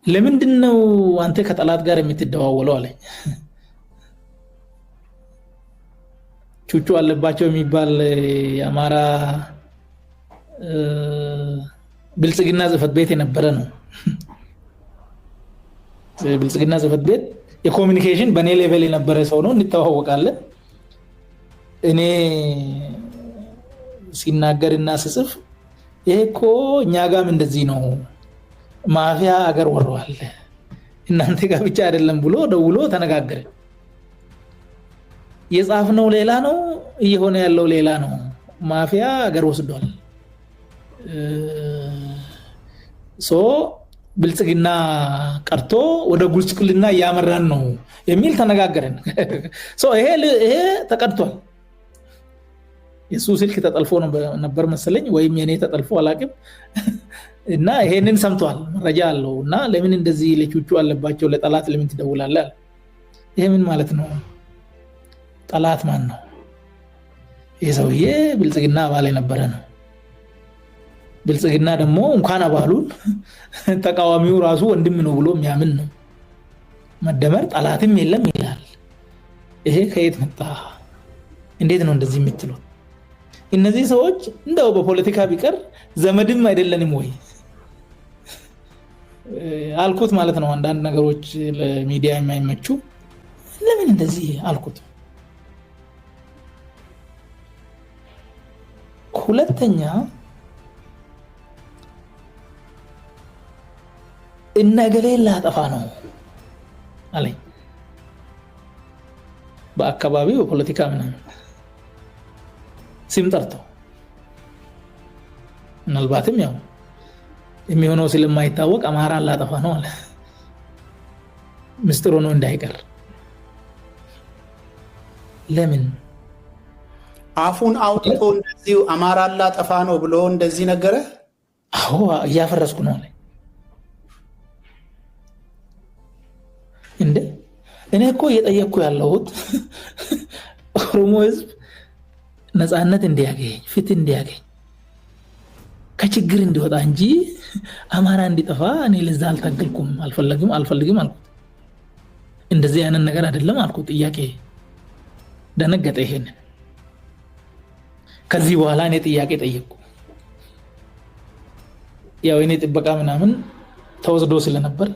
ለምንድን ነው አንተ ከጠላት ጋር የምትደዋወለው አለኝ። ቹቹ አለባቸው የሚባል የአማራ ብልጽግና ጽህፈት ቤት የነበረ ነው። ብልጽግና ጽህፈት ቤት የ communication በእኔ level የነበረ ሰው ነው፣ እንተዋወቃለን። እኔ ሲናገርና ስጽፍ ይሄ እኮ እኛ ጋም እንደዚህ ነው፣ ማፊያ አገር ወረዋል፣ እናንተ ጋር ብቻ አይደለም ብሎ ደውሎ ተነጋገረ። የጻፍነው ሌላ ነው፣ እየሆነ ያለው ሌላ ነው። ማፊያ አገር ወስዷል። So ብልጽግና ቀርቶ ወደ ጉስቁልና እያመራን ነው የሚል ተነጋገረን። ይሄ ተቀድቷል። የሱ ስልክ ተጠልፎ ነበር መሰለኝ ወይም የኔ ተጠልፎ አላቅም። እና ይሄንን ሰምቷል፣ መረጃ አለው። እና ለምን እንደዚህ ለቹቹ አለባቸው ለጠላት ለምን ትደውላለህ? ይሄ ምን ማለት ነው? ጠላት ማን ነው? ይሄ ሰውዬ ብልጽግና አባል የነበረ ነው። ብልጽግና ደግሞ እንኳን አባሉን ተቃዋሚው ራሱ ወንድም ነው ብሎ የሚያምን ነው። መደመር ጠላትም የለም ይላል። ይሄ ከየት መጣ? እንዴት ነው እንደዚህ የምትሉት? እነዚህ ሰዎች እንደው በፖለቲካ ቢቀር ዘመድም አይደለንም ወይ አልኩት ማለት ነው። አንዳንድ ነገሮች ለሚዲያ የማይመቹ ለምን እንደዚህ አልኩት። ሁለተኛ እነ እገሌን ላጠፋ ነው አለኝ። በአካባቢው በፖለቲካ ምናምን ስም ጠርተው ምናልባትም ያው የሚሆነው ስለማይታወቅ አማራን ላጠፋ ነው አለ። ምስጢር ሆኖ እንዳይቀር ለምን አፉን አውጥቶ እንደዚሁ አማራን ላጠፋ ነው ብሎ እንደዚህ ነገረ? አዎ እያፈረስኩ ነው አለ። እንደ እኔ እኮ እየጠየቅኩ ያለሁት ኦሮሞ ሕዝብ ነፃነት እንዲያገኝ ፍትህ እንዲያገኝ ከችግር እንዲወጣ እንጂ አማራ እንዲጠፋ እኔ ለዛ አልታገልኩም፣ አልፈልግም አልፈልግም አልኩት። እንደዚህ አይነት ነገር አይደለም አልኩት። ጥያቄ ደነገጠ። ይሄን ከዚህ በኋላ እኔ ጥያቄ ጠየቅኩ። ያው እኔ ጥበቃ ምናምን ተወስዶ ስለነበር